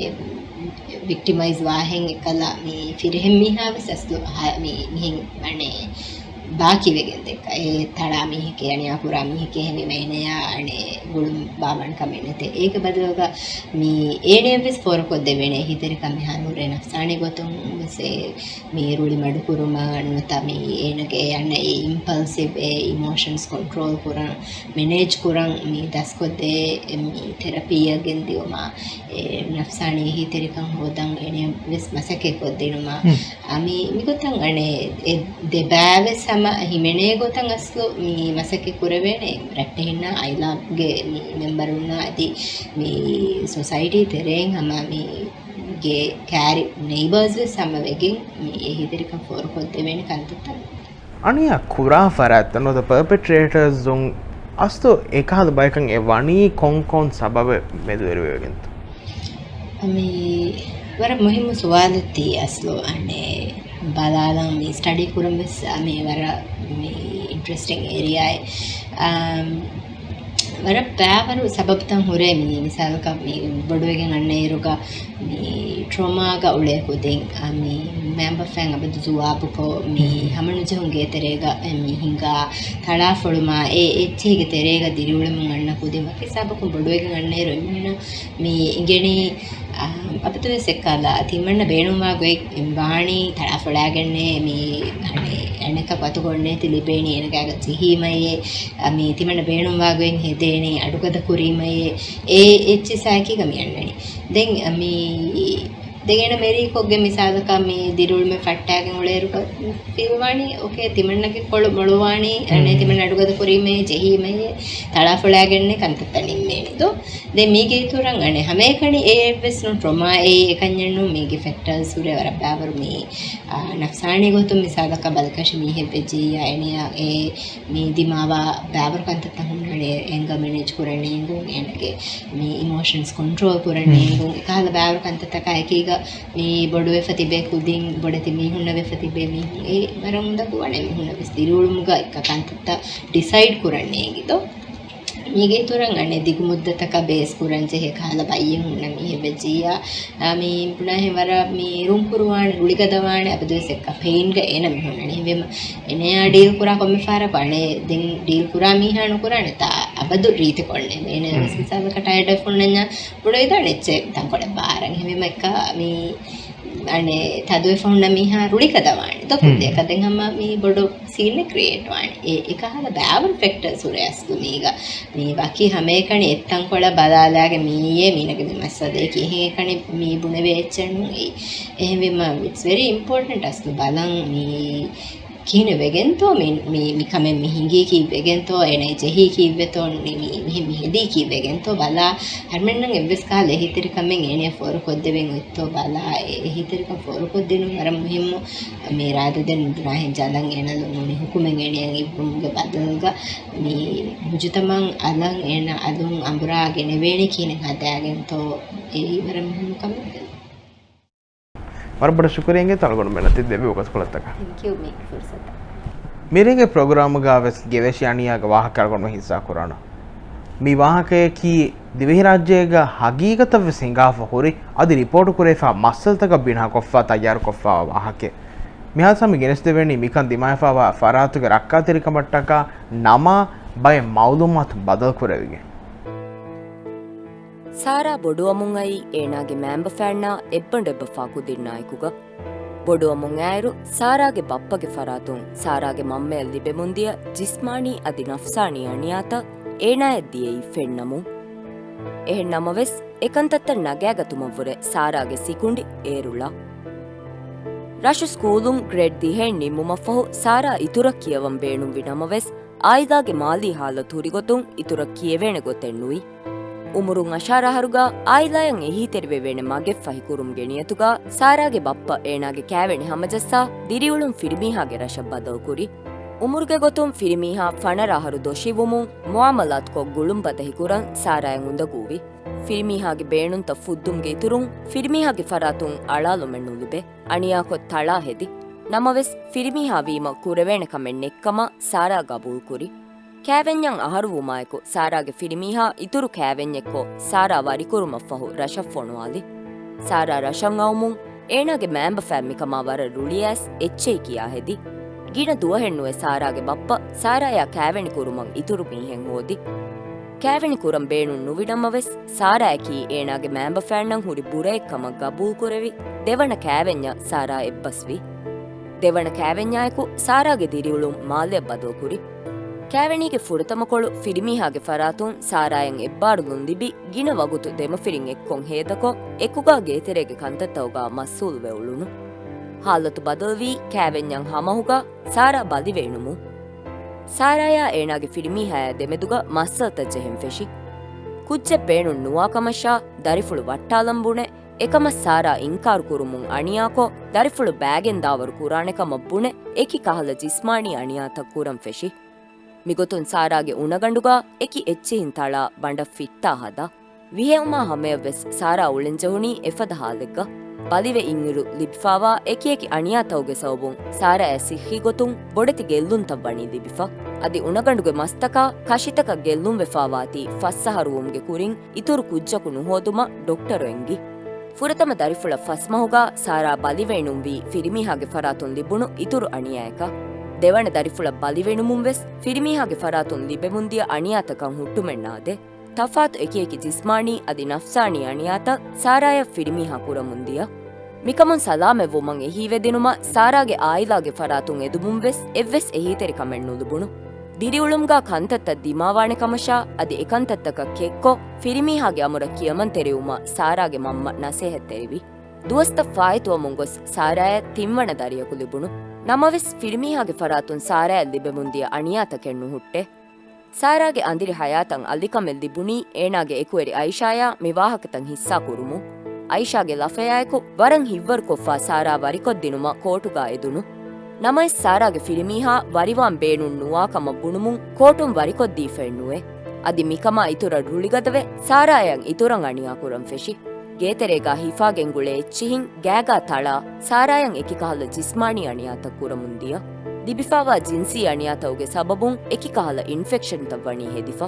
ވިކްޓިމައިޒް ވާހެން އެކަލަ މި ފިރިހެން މީހާ ވެސް އަސްލު ހަ-، މި މިހެން އަނެއް ބާކީވެގެން ދެއްކަ. އެ ތަޅާ މީހެކޭ، އަނިޔާ ކުރާ މީހެކޭ، އެހެންވީމަ އޭނަޔާ އަނެއް ގުޅުން ބާވާން ކަމެއް ނެތޭ. އޭގެ ބަދަލުގަ މި އޭނަޔަށް ވެސް ފޯރުކޮށްދެވޭނެ އެހީތެރިކަން މިހާރު ހުރޭ ނަފްސާނީ ގޮތުން ވެސް އެ މި ރުޅި މަޑުކުރުމަށް ނުވަތަ މި އޭނަގެ އެ އަންނަ އެ އިމްޕަލްސިވް އެ އިމޯޝަންސް ކޮންޓްރޯލް ކުރަން، މެނޭޖް ކުރަން މި ދަސްކޮށްދޭ މި ތެރަޕީއަށް ގެންދިއުމަށް، އެ ނަފްސާނީ އެހީތެރިކަން ހޯދަން އޭނަ ވެސް މަސައްކަތް ކޮށްދިނުމަށް. ހުން. އަ، މި، މިގޮތަށް އަނެއް އެ ދެބާވެސް ހަމަ ހިމެނޭ ގޮތަށް އަސްލު މި މަސައްކަތް ކުރެވޭނެ ރައްޓެހިންނާ އައިލާގެ މި މެމްބަރުންނާ އަދި މި ސޮސައިޓީ ތެރެއިން ހަމަ މި ގޭ ކާރި ނެއިބާސް ވެސް ހަމަވެގެން މި އެހީތެރިކަން ފޯރުކޮށްދެވޭނެ ކަންތައްތައް. އަނިޔާ ކުރާ ފަރާތްތައް ނުވަތަ ޕަރޕެޓްރޭޓަރސް އަސްލު އެކަހަލަ ބަޔަކަށް އެ ވަނީ ކޮން ކޮން ސަބަބެއް މެދުވެރިވެގެންތަ؟ މި ވަރަށް މުހިއްމު ސުވާލެއް ތީ އަސްލު އަނެއް ބަލާލަން މި ސްޓަޑީ ކުރަން ވެސް މި ވަރަށް މި އިންޓްރެސްޓިން އޭރިއާއެއް. އާ، ވަރަށް ބައިވަރު ސަބަބުތައް ހުރޭ މި މިސާލަކަށް މި ބޮޑުވެގެން އަންނައިރުގަ މި ޓްރޮމާގަ އުޅޭ ކުދިން، އާ، މި މައިންބަފައިން އަބަދު ޒުވާބުކޮށް، މި ހަމަނުޖެހުން ގޭތެރޭގަ މި ހިނގާ ތަޅާފޮޅުމާ އެ އެއްޗެހިގެ ތެރޭގަ ދިރިއުޅެމުން އަންނަ ކުދިން ވަކި ސަބަބަކުން ބޮޑުވެގެން އަންނައިރު އެމީހުންނަށް މި އިނގެނީ، އާ، އަބަދުވެސް އެއްކަލަ ތިމަންނަ ބޭނުންވާ ގޮތް ވާނީ ތަޅާފޮޅާގެންނޭ މި އަނެއް އަނެކަކު އަތުގައޮންނޭތި ލިބޭނީ އޭނަގާގަ ޖެހީމަޔޭ، އާ، މި ތިމަންނަ ބޭނުންވާ ގޮތް ހެދޭނީ އަޑުގަދަ ކުރީމަޔޭ އެ އެއްޗިސާއެކީގަ މި އަންނަނީ. ދެން މި ދެން އޭނަ މެރީކޮށްގެން މިސާލަކަށް މި ދިރިއުޅުމެއް ފައްޓާގެން އުޅޭއިރު ފީލްވާނީ، އޯކޭ، ތިމަންނަގެ ކޮޅު މޮޅުވާނީ، އަނެއް ތިމަންނަ އަޑުގަދަ ކުރީމޭ، ޖެހީމޭ، ތަޅާފޮޅާގެންނޭ ކަންތައްތައް ނިންމޭނެ ދޯ. ދެން މީގެ އިތުރަށް އަނެއް ހަމައެކަނި އެއްވެސް ނޫން ޓްރޮމާ އެއީ އެކަންޏެއް ނޫން، މީގެ ފެކްޓާސް ހުރޭ ވަރަށް ބާވަރު މި، އާ، ނަފްސާނީ ގޮތުން މިސާލަކަށް ބަލިކަށި މީހެއް ވެއްޖިއްޔާ އޭނަޔާ އެ މި ދިމާވާ ބާވަރު ކަންތައްތައް ހުންނާނެ، އެންގަ މެނޭޖް ކުރަން ނޭނގުން، އޭނަގެ މި އިމޯޝަންސް ކޮންޓްރޯލް ކުރަން ނޭނގުން، އެކަހަލަ ބާވަރު ކަންތައްތަކާ އެކީގަ މި ބޮޑުވެފަ ތިބޭ ކުދިން، ބޮޑެތި މީހުންނަށް ވެފަ ތިބޭ މީހުން އެ ވަރަށް އުނދަގޫ އަނެއް މީހުންނަށް ވެސް ދިރިއުޅުމުގަ އެއްކަ ކަންތައްތައް ޑިސައިޑް ކުރަން ނޭނގި ދޯ. މީގެ އިތުރަށް އަނެއް ދިގު މުއްދަތަކަށް ބޭސް ކުރަން ޖެހޭ ކަހަލަ ބައްޔެއް ހުންނަ މީހެއް ވެއްޖިއްޔާ، އާ، މި ބުނާހެން ވަރަށް މި ރުން ކުރުވާނެ، ރުޅިގަދަވާނެ، އަބަދުވެސް އެއްކަ ޕެއިންގަ އޭނަ މި ހުންނަނީ. އެހެންވީމަ އޭނަޔާ ޑީލް ކުރާ ކޮންމެ ފަހަރަކު އަނެއް ދެން ޑީލް ކުރާ މީހާ ނުކުރާނެ ތާ އަބަދު ރީތި ކޮންނެ. އޭނަ ވެސް ހުން. މިސާލަކަށް ޓަޔަޑް އޮފް ހުންނަންޏާ ބުނެވިދާނެ އެއްޗެއް ތަންކޮޅެއް ބާރަށް. އެހެންވީމަ އެއްކަ މި އަނެއް ތަދުވެފަ ހުންނަ މީހާ ރުޅިގަދަވާނެ. ދޮކުން ހުން. ދެކަ ދެން ހަމަ މި ބޮޑު ސީނެއް ކްރިއޭޓް ވާނެ. އެ، އެކަހަލަ ބައިވަރު ފެކްޓަރސް ހުރޭ އަސްލު މީގަ. މީ ވަކި ހަމައެކަނި އެއްތަންކޮޅަށް ބަލާލާގެ މިއީ މީނަގެ މި މައްސަލައަކީ އެހެން އެކަނި މީ ބުނެވޭ އެއްޗެއް ނޫން. އެ، އެހެންވީމަ it's very important އަސްލު ބަލަން މީ ކިހިނެއް ވެގެންތޯ މި، މި، މި ކަމެއް މި ހިނގީ ކީއްވެގެންތޯ، އޭނަ ޖެހީ ކީއްވެތޯ، މި، މި، މިހެން މި ހެދީ ކީއްވެގެންތޯ ބަލާ، ހަރުމެންނަށް އެއްވެސް ކަހަލަ އެހީތެރިކަމެއް އޭނަޔަށް ފޯރުކޮށްދެވެން އޮތްތޯ ބަލާ، އެ އެހީތެރިކަން ފޯރުކޮށްދިނުން ވަރަށް މުހިއްމު. މި ރާދަ ދެން ބުނާހެން ޖަލަން އޭނަ ލޮނުނި ހުކުމެއް އޭނަޔަށް އިއްވުމުގެ ބަދަލުގަ މި މުޖުތަމަޢަށް އަލަށް އޭނަ އަލުން އަނބުރާ ގެނެވޭނީ ކިހިނެއް ހަދާގެންތޯ، އެއީ ވަރަށް މުހިއްމު ކަމެއް. ވަރަށް ބޮޑަށް ޝުކުރިއްޔާ ތަޅުގަނޑުމެންނަށް ތި ދެއްވި ވަގުތުކޮޅަށްޓަކައި. ތެންކް ޔޫ މި ފުރުސަތަށް. މިރޭގެ ޕްރޮގްރާމުގަ ވެސް ގެވެށި އަނިޔާގެ ވާހަކަ އަޅުގަނޑު ހިއްސާ ކުރާނަން. މި ވާހަކަޔަކީ ދިވެހިރާއްޖޭގަ ހަގީގަތަށް ވެސް ހިނގާފަ ހުރި އަދި ރިޕޯޓު ކުރެވިފަ މައްސަލަތަކަށް ބިނާކޮށްފަ ތައްޔާރުކޮށްފައިވާ ވާހަކައެއް. މިހާ ސަމި ގެނެސްދެވޭނީ މިކަން ދިމާވެފައިވާ ފަރާތުގެ ރައްކާތެރިކަމަށްޓަކާ ނަމާ ބައެއް މައުލޫމާތު ބަދަލު ކުރެވިގެން. ސާރާ ބޮޑުވަމުން އައީ އޭނާގެ މައިންބަފައިންނާ އެއްބަނޑު އެއްބަފާ ކުދިންނާއެކުގަ. ބޮޑުވަމުން އައިއިރު ސާރާގެ ބައްޕަގެ ފަރާތުން ސާރާގެ މަންމަޔަށް ލިބެމުންދިޔަ ޖިސްމާނީ އަދި ނަފްސާނީ އަނިޔާތައް އޭނާޔަށް ދިޔައީ ފެންނަމުން. އެހެން ނަމަވެސް، އެކަންތައްތައް ނަގާގަތުމަށްވުރެ ސާރާގެ ސިކުނޑި އޭރު ޅަ. ރަށު ސްކޫލުން ގްރޭޑް ދިހައިން ނިންމުމަށްފަހު ސާރާ އިތުރަށް ކިޔަވަން ބޭނުންވި ނަމަވެސް، އާއިލާގެ މާލީ ހާލަތު ހުރިގޮތުން އިތުރަށް ކިޔެވޭނެ ގޮތެއް ނުވި. އުމުރުން އަށާރަ އަހަރުގަ އާއިލާޔަށް އެހީތެރިވެވޭނެ މަގެއް ފަހިކުރުމުގެ ނިޔަތުގަ ސާރާގެ ބައްޕަ އޭނާގެ ކާވެނި ހަމަޖައްސާ ދިރިއުޅުން ފިރިމީހާގެ ރަށަށް ބަދަލުކުރި. އުމުރުގެ ގޮތުން ފިރިމީހާ ފަނަރަ އަހަރު ދޮށީވުމުން މުއާމަލާތުކޮށް ގުޅުން ބަދަހިކުރަން ސާރާޔަށް އުނދަގޫވި. ފިރިމީހާގެ ބޭނުންތައް ފުއްދުމުގެ އިތުރުން ފިރިމީހާގެ ފަރާތުން އަޅާލުމެއް ނުލިބޭ. އަނިޔާކޮށް ތަޅާ ހެދި. ނަމަވެސް، ފިރިމީހާ ވީމަ ކުރެވޭނެ ކަމެއް ނެތްކަމަށް ސާރާ ގަބޫލުކުރި. ކާވެންޏަށް އަހަރުވުމާއެކު، ސާރާގެ ފިރިމީހާ އިތުރު ކާވެންޏެއްކޮށް، ސާރާ ވަރިކުރުމަށްފަހު ރަށަށް ފޮނުވާލި. ސާރާ ރަށަށް އައުމުން، އޭނާގެ މައިންބަފައިން މިކަމާ ވަރަށް ރުޅިއައިސް އެއްޗެހި ކިޔާ ހެދި. ގިނަ ދުވަހެއްނުވެ ސާރާގެ ބައްޕަ ސާރާޔާ ކާވެނި ކުރުމަށް އިތުރު މީހެއް ހޯދި. ކާވެނި ކުރަން ބޭނުން ނުވި ނަމަވެސް، ސާރާއަކީ އޭނާގެ މައިންބަފައިންނަށް ހުރި ބުރައެއްކަމަށް ގަބޫލުކުރެވި، ދެވަނަ ކާވެންޏަށް ސާރާ އެއްބަސްވި. ދެވަނަ ކާވެންޏާއެކު ސާރާގެ ދިރިއުޅުން މާލެއަށް ބަދަލުކުރި. ކާވެނީގެ ފުރަތަމަކޮޅު ފިރިމީހާގެ ފަރާތުން ސާރާޔަށް އެއްބާރުލުން ލިބި، ގިނަ ވަގުތު ދެމަފިރިން އެއްކޮށް ހޭދަކޮށް، އެކުގާ ގޭތެރޭގެ ކަންތައްތަކުގާ މަސްހޫލުވެ އުޅުނު. ހާލަތު ބަދަލުވީ ކާވެންޏަށް ހަމަހުގާ ސާރާ ބަލިވެ އިނުމުން. ސާރާޔާ އޭނާގެ ފިރިމީހާޔާ ދެމެދުގަ މައްސަލަތައް ޖެހެން ފެށި. ކުއްޖެއް ބޭނުން ނުވާ ކަމަށާ، ދަރިފުޅު ވައްޓާލަން ބުނެ، އެކަމަށް ސާރާ އިންކާރު ކުރުމުން އަނިޔާކޮށް، ދަރިފުޅު ބައިގެން ދާވަރު ކުރާނެ ކަމަށް ބުނެ، އެކި ކަހަލަ ޖިސްމާނީ އަނިޔާތައް ކުރަން ފެށި. މިގޮތުން ސާރާގެ އުނަގަނޑުގަ އެކި އެއްޗިހިން ތަޅާ ބަނޑަށް ފިއްތާ ހަދާ. ވިހެއުމާ ހަމަޔަށްވެސް ސާރާ އުޅެންޖެހުނީ އެފަދަ ހާލެއްގަ. ބަލިވެ އިންއިރު ލިބިފާވާ އެކިއެކި އަނިޔާތަކުގެ ސަބަބުން ސާރާޔަށް ސިއްހީ ގޮތުން ބޮޑެތި ގެއްލުންތައް ވަނީ ލިބިފަ. އަދި އުނަގަނޑުގެ މަސްތަކާ ކަށިތަކަށް ގެއްލުންވެފާވާތީ ފަސް އަހަރުވުމުގެ ކުރިން އިތުރު ކުއްޖަކު ނުހޯދުމަށް ޑޮކްޓަރު އެންގި. ފުރަތަމަ ދަރިފުޅަށް ފަސް މަހުގާ ސާރާ ބަލިވެއިނުންވީ ފިރިމީހާގެ ފަރާތުން ލިބުނު އިތުރު އަނިޔާޔަކަށް. ދެވަނަ ދަރިފުޅަށް ބަލިވެނުމުން ވެސް ފިރިމީހާގެ ފަރާތުން ލިބެމުންދިޔަ އަނިޔާތަކަށް ހުއްޓުމެއް ނާދޭ. ތަފާތު އެކިއެކި ޖިސްމާނީ އަދި ނަފްސާނީ އަނިޔާތައް ސާރާޔަށް ފިރިމީހާ ކުރަމުންދިޔަ. މިކަމުން ސަލާމަތްވުމަށް އެހީވެދިނުމަށް ސާރާގެ އާއިލާގެ ފަރާތުން އެދުމުން ވެސް އެއްވެސް އެހީތެރިކަމެއް ނުލިބުނު. ދިރިއުޅުމުގާ ކަންތައްތައް ދިމާވާނެ ކަމަށާ އަދި އެކަންތައްތަކަށް ކެއްކޮށް ފިރިމީހާގެ އަމުރަށް ކިޔަމަންތެރިވުމަށް ސާރާގެ މަންމަ ނަސޭހަތްތެރިވި. ދުވަސްތައް ފާއިތުވަމުން ގޮސް ސާރާޔަށް ތިންވަނަ ދަރިޔަކު ލިބުނު. ނަމަވެސް ފިރިމީހާގެ ފަރާތުން ސާރާޔަށް ލިބެމުންދިޔަ އަނިޔާތަކެއް ނުހުއްޓޭ. ސާރާގެ އަނދިރި ހަޔާތަށް އަލިކަމެއް ލިބުނީ އޭނާގެ އެކުވެރި އައިޝާޔާ މި ވާހަކަތައް ހިއްސާ ކުރުމުން. އައިޝާގެ ލަފަޔާއެކު ވަރަށް ހިތްވަރުކޮށްފާ ސާރާ ވަރިކޮށްދިނުމަށް ކޯޓުގާ އެދުނު. ނަމަވެސް ސާރާގެ ފިރިމީހާ ވަރިވާން ބޭނުން ނުވާ ކަމަށް ބުނުމުން ކޯޓުން ވަރިކޮށްދީފައެއް ނުވޭ. އަދި މިކަމާ އިތުރަށް ރުޅިގަދަވެ، ސާރާޔަށް އިތުރަށް އަނިޔާ ކުރަން ފެށި. ގޭތެރޭގާ ހިފާގެން ގުޅޭ އެއްޗިހިން ގާގާ ތަޅާ، ސާރާޔަށް އެކި ކަހަލަ ޖިސްމާނީ އަނިޔާތައް ކުރަމުން ދިޔަ. ލިބިފާވާ ޖިންސީ އަނިޔާތަކުގެ ސަބަބުން އެކި ކަހަލަ އިންފެކްޝަންތައް ވަނީ ހެދިފަ.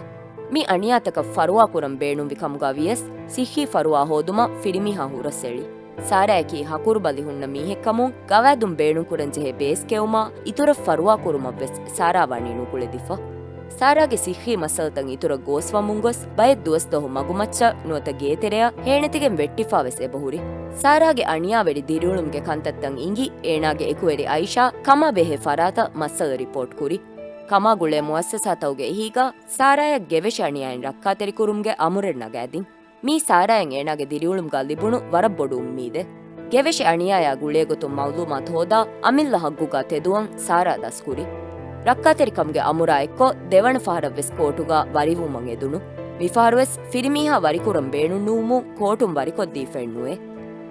މި އަނިޔާތަކަށް ފަރުވާ ކުރަން ބޭނުންވި ކަމުގަ ވިޔަސް، ސިއްހީ ފަރުވާ ހޯދުމަށް ފިރިމީހާ ހުރަސްއެޅި. ސާރާއަކީ ހަކުރުބަލި ހުންނަ މީހެއްކަމުން، ގަވާއިދުން ބޭނުންކުރަންޖެހޭ ބޭސް ކެއުމާ، އިތުރަށް ފަރުވާ ކުރުމަށްވެސް ސާރާ ވަނީ ނުކުޅެދިފަ. ސާރާގެ ސިއްހީ މައްސަލަތައް އިތުރަށް ގޯސްވަމުން ގޮސް، ބައެއް ދުވަސްދުވަހު މަގުމައްޗަށް ނުވަތަ ގޭތެރެއަށް ހޭނެތިގެން ވެއްޓިފާވެސް އެބަހުރި. ސާރާގެ އަނިޔާވެރި ދިރިއުޅުމުގެ ކަންތައްތައް އިނގި، އޭނާގެ އެކުވެރި އައިޝާ ކަމާ ބެހޭ ފަރާތަށް މައްސަލަ ރިޕޯޓް ކުރި. ކަމާ ގުޅޭ މުއައްސަސާތަކުގެ އެހީގަ ސާރާޔަށް ގެވެށި އަނިޔާއިން ރައްކާތެރިކުރުމުގެ އަމުރެއް ނަގާދިން. މީ ސާރާޔަށް އޭނާގެ ދިރިއުޅުމުގަ ލިބުނު ވަރަށް ބޮޑު އުއްމީދެއް. ގެވެށި އަނިޔާޔާ ގުޅޭގޮތުން މައުލޫމާތު ހޯދާ، އަމިއްލަ ހައްގުގަ ތެދުވަން ސާރާ ދަސްކުރި. ރައްކާތެރިކަމުގެ އަމުރާ އެއްކޮށް، ދެވަނަ ފަހަރަށްވެސް ކޯޓުގަ ވަރިވުމަށް އެދުނު. މިފަހަރުވެސް ފިރިމީހާ ވަރިކުރަން ބޭނުން ނުވުމުން ކޯޓުން ވަރިކޮށްދީފައެއް ނުވޭ.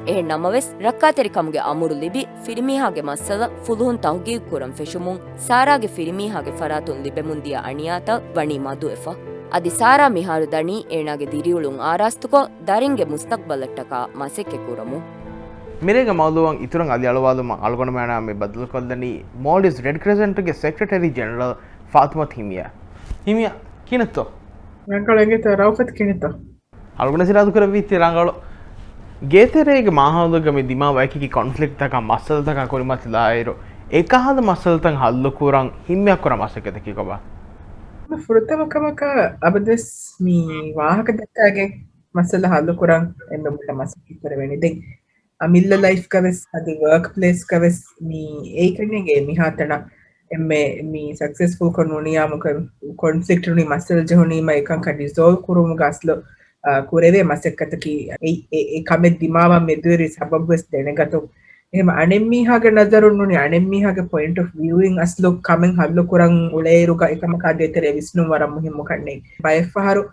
އެހެން ނަމަވެސް، ރައްކާތެރިކަމުގެ އަމުރު ލިބި، ފިރިމީހާގެ މައްސަލަ ފުލުހުން ތަހުގީގު ކުރަން ފެށުމުން، ސާރާގެ ފިރިމީހާގެ ފަރާތުން ލިބެމުންދިޔަ އަނިޔާތައް ވަނީ މަދުވެފަ. އަދި ސާރާ މިހާރު ދަނީ އޭނާގެ ދިރިއުޅުން އާރާސްތުކޮށް، ދަރިންގެ މުސްތަޤްބަލަށްޓަކާ މަސައްކަތް ކުރަމުން. މިރޭގެ މައުލޫމާތު އިތުރަށް އަލިއަޅުވާލުމަށް އަޅުގަނޑުމެންނާ މި ބައްދަލުކޮށްލަނީ މޯލްޑިވްސް ރެޑް ކްރެސެންޓްގެ ސެކްރެޓަރީ ޖެނެރަލް ފާތުމަތު ހިމްޔާ. ހިމްޔާ، ކިހިނެއްތޯ؟ ރަނގަޅު އިނގޭތޯ، ރައުފަތު ކިހިނެއްތޯ؟ އަޅުގަނޑަށް އިރާދަކުރެއްވީތީ ރަނގަޅު. ގޭތެރޭގެ މާހައުލުގަ މި ދިމާވާ އެކި ކޮންފްލިކްޓްތަކާ މައްސަލަތަކާ ކުރިމަތިލާއިރު، އެކަހަލަ މައްސަލަތައް ހައްލުކުރަން ހިމްޔާ ކުރާ މަސައްކަތަކީ ކޮބާ؟ ފުރަތަމަ ކަމަކަށް އަބަދުވެސް މި ވާހަކަ ދައްކާގެން މައްސަލަ ހައްލުކުރަން އެންމެ ބޮޑަށް މަސައްކަތް ކުރެވޭނެ. ދެން އަމިއްލަ ލައިފްގަވެސް އަދި ވަރކް ޕްލޭސްގަވެސް މި އެއީ ކަންނޭނގެ މިހާތަނަށް އެންމެ މި ސަކްސެސްފުލްކޮށް ނޫނިޔާމު ކޮން-، ކޮންފްލިކްޓް ނޫނީ މައްސަލަ ޖެހުނީމަ އެކަންކަން ރިޒޯލްވް ކުރުމުގަ އަސްލު، އާ، ކުރެވޭ މަސައްކަތަކީ އެ، އެ، އެ ކަމެއް ދިމާވާ މެދުވެރި ސަބަބުވެސް ދެނެގަތުން. އެހެމަ އަނެއްމީހާގެ ނަޒަރުން ނޫނީ އަނެއްމީހާގެ ޕޮއިންޓް އޮފް ވިއުއިން އަސްލު ކަމެއް ހައްލު ކުރަން އުޅޭއިރުގަ އެކަމަކާ ދޭތެރޭ ވިސްނުން ވަރަށް މުހިއްމު ކަންނޭނގެ. ބައެއްފަހަރު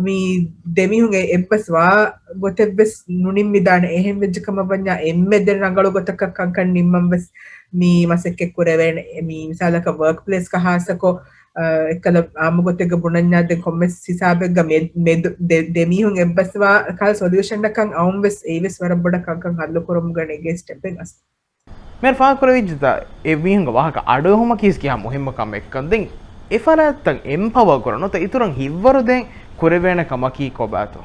މި ދެމީހުން އެ އެއްބަސް ވާ ގޮތެއްވެސް ނުނިންމިދާނެ. އެހެން ވެއްޖެ ކަމަށް ވަންޏާ އެންމެ ދެން ރަނގަޅު ގޮތަކަށް ކަންކަން ނިންމަން ވެސް މި މަސައްކަތް ކުރެވޭނެ. މި މިސާލަކަށް ވަރކް ޕްލޭސްގަ ހާއްސަކޮށް، އަ، އެއްކަލަ އާއްމު ގޮތެއްގަ ބުނަންޏާ ދެން ކޮންމެސް ހިސާބެއްގަ މެ-، މެދު-، ދެ-، ދެމީހުން އެއްބަސް ވާ ކަހަލަ ސޮލިއުޝަނަކަށް އައުން ވެސް އެއީވެސް ވަރަށް ބޮޑަށް ކަންކަން ހައްލު ކުރުމުގަ ނެގޭ ސްޓެޕެއް އަސް. މިހާރު ފާހަގަކުރެވިއްޖެތާ، އެ މީހުންގެ ވާހަކަ އަޑުއެހުމަކީ ކިހާ މުހިއްމު ކަމެއްކަން. ދެން އެ ފަރާތްތައް އެމްޕަވަރ ކުރަން ނުވަތަ އިތުރަށް ހިތްވަރު ދޭން ކުރެވޭނެ ކަމަކީ ކޮބާތޯ؟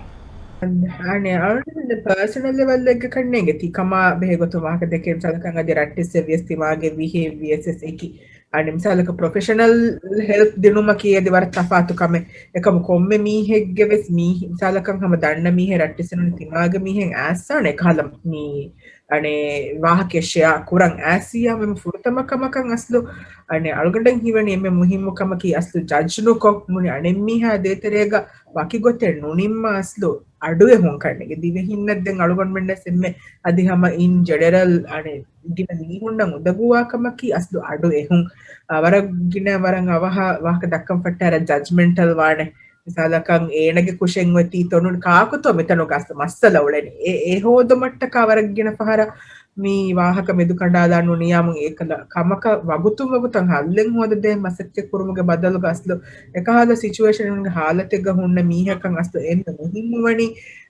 އަނެ، އަޅުގަނޑު ޕާސަނަލް ލެވަލްއެއްގަ ކަންނޭނގެ ތި ކަމާ ބެހޭ ގޮތުން ވާހަކަ ދެކޭ މިސާލަކަށް އަދި ރައްޓެއްސެއް ވިޔަސް ތިމާގެ ވިހޭ ވިޔަސް އެކި. އަނެ މިސާލަކަށް ޕްރޮފެޝަނަލް ހެލްޕް ދިނުމަކީ އަދި ވަރަށް ތަފާތު ކަމެއް. އެކަމު ކޮންމެ މީހެއްގެ ވެސް މީ-، މިސާލަކަށް ހަމަ ދަންނަ މީހެއް ރައްޓެއްސެއް ނޫނީ ތިމާގެ މީހެއް އައްސާނެ އެކަހަލަ މީ އަނެ ވާހަކަ ޝެއާ ކުރަން އައިސް އެންމެ ފުރަތަމަ ކަމަކަށް އަސްލު އަނެ އަޅުގަނޑަށް ހީވަނީ އެންމެ މުހިއްމު ކަމަކީ އަސްލު ޖަޖް ނުކޮށް ނޫނީ އަނެއްމީހާ ދޭތެރޭގަ ވަކި ގޮތެއް ނުނިންމާ އަސްލު އަޑުއެހުން ކަންނޭނގެ. ދިވެހިންނަށް ދެން އަޅުގަނޑުމެންނަސް އެންމެ އަދި ހަމަ އިން ޖެނެރަލް އަނެ ގިނަ މީހުންނަށް އުނދަގޫވާ ކަމަކީ އަސްލު އަޑު އެހުން. އަ، ވަރަށް ގިނަ ވަރަށް އަވަހަށް ވާހަކަ ދައްކަން ފައްޓާރަ ޖަޖްމެންޓަލް ވާނެ. މިސާލަކަށް އޭނަގެ ކުށެއް އޮތީތޯ ނޫން ކާކުތޯ މިތަނުގަ އަސްލު މައްސަލަ އުޅެނީ. އެ، އެ ހޯދުމަށްޓަކާ ވަރަށް ގިނަ ފަހަރަށް މި ވާހަކަ މެދުކަނޑާލާ ނޫނިޔާމު އެކަލަ ކަމަކަށް ވަގުތުން ވަގުތަށް ހައްލެއް ހޯދަދޭ މަސައްކަތް ކުރުމުގެ ބަދަލުގަ އަސްލު އެކަހަލަ ސިޗުއޭޝަންގެ ހާލަތެއްގަ ހުންނަ މީހަކަށް އަސްލު އެންމެ މުހިއްމުވަނީ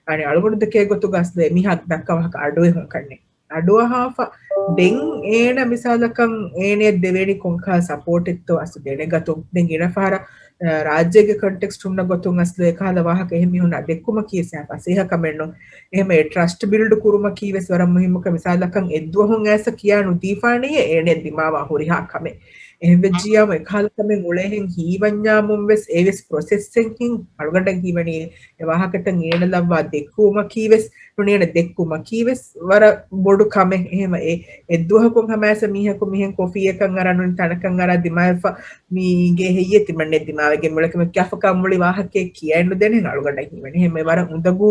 އަނެ އަޅުގަނޑު ދެކޭ ގޮތުގަ އަސްލު އެމީހާ ދައްކާ ވާހަކަ އަޑުއެހުން ކަންނޭ. އަޑުއަހާފަ ދެން އޭނަ މިސާލަކަށް އޭނަޔަށް ދެވޭނީ ކޮންކަހަލަ ސަޕޯޓެއްތޯ އަސްލު ދެނެގަތުން. ދެން ގިނަ ފަހަރަށް، އަ، ރާއްޖޭގެ ކޮންޓެކްސްޓް ހުންނަ ގޮތުން އަސްލު އެކަހަލަ ވާހަކަ އެހެން މީހުންނާ ދެއްކުމަކީ ވެސް ފަސޭހަ ކަމެއް ނޫން. އެހެމަ އެ ޓްރަސްޓް ބިލްޑް ކުރުމަކީ ވެސް ވަރަށް މުހިއްމު ކަމެއް. މިސާލަކަށް އެއްދުވަހުން އައިސް ކިޔާ ނުދީފާނެޔޭ އޭނަޔަށް ދިމާވާ ހުރިހާ ކަމެއް. އެހެން ވެއްޖިއްޔާމު އެކަހަލަ ކަމެއް އުޅޭހެން ހީވަންޏާމުން ވެސް އެވެސް ޕްރޮސެސްއެއް ހިން އަޅުގަނޑަށް ހީވަނީ އެ ވާހަކަތައް އޭނަ ލައްވާ ދެއްކުވުމަކީ ވެސް ނޫނީ އޭނަ ދެއްކުމަކީ ވެސް ވަރަށް ބޮޑު ކަމެއް. އެހެމަ އެ އެއްދުވަހަކުން ހަމައައިސް މީހަކު މިހެން ކޮފީއަކަށް އަރާ ނޫނީ ތަނަކަށް އަރާ ދިމާވެފަ މީގެ ހެއްޔޭ ތިމަންނެ ދިމާވެގެން މިއުޅެ ކަމެއް ކިޔާފަ ކަމުޅި ވާހަކައެއް ކިޔައެއް ނުދޭނެހެން އަޅުގަނޑަށް ހީވަނީ. އެހެމަ ވަރަށް އުނދަގޫ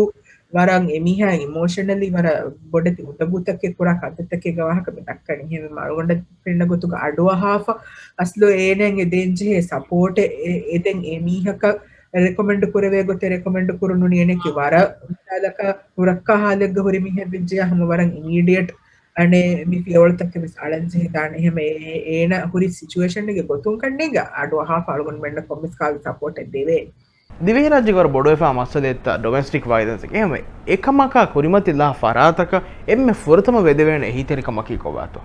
ވަރަށް އެމީހާ އިމޯޝަނަލީ ވަރަށް ބޮޑެތި އުނދަގޫތަކެއް ކުރާ ކަންތައްތަކެއްގެ ވާހަކަ މި ދައްކަނީ. އެހެންވީމަ އަޅުގަނޑަށް ފެންނަ ގޮތުގަ އަޑުއަހާފަ އަސްލު އޭނައަށް އެ ދޭންޖެހޭ ސަޕޯޓެއް އެ، އެދެން އެމީހަކަށް ރެކޮމެންޑް ކުރެވޭ ގޮތެއް ރެކޮމެންޑް ކުރުން ނޫނީ އޭނައަކީ ވަރަށް މިސާލަކަށް ނުރައްކާ ހާލެއްގަ ހުރި މީހެއް ވެއްޖެޔާ ހަމަ ވަރަށް އިމީޑިއެޓް އަނެއް މި ފިޔަވަޅުތަކެއް ވެސް އަޅަން ޖެހިދާނެ. އެހެމަ އޭ، އޭނަ ހުރި ސިޗުއޭޝަންގެ ގޮތުން ކަންނޭނގެ އަޑުއަހާފަ އަޅުގަނޑުމެންނަށް ކޮންމެސް ކަހަލަ ސަޕޯޓެއް ދެވޭނެ. ދިވެހިރާއްޖޭގަ ވަރަށް ބޮޑުވެފާ މައްސަލައެއްތަ ޑޮމެސްޓިކް ވައިލެންސް. އެހެންވެ، އެކަމަކާ ކުރިމަތިލާ ފަރާތަކަށް އެންމެ ފުރަތަމަ ވެދެވޭނެ އެހީތެރިކަމަކީ ކޮބާތޯ؟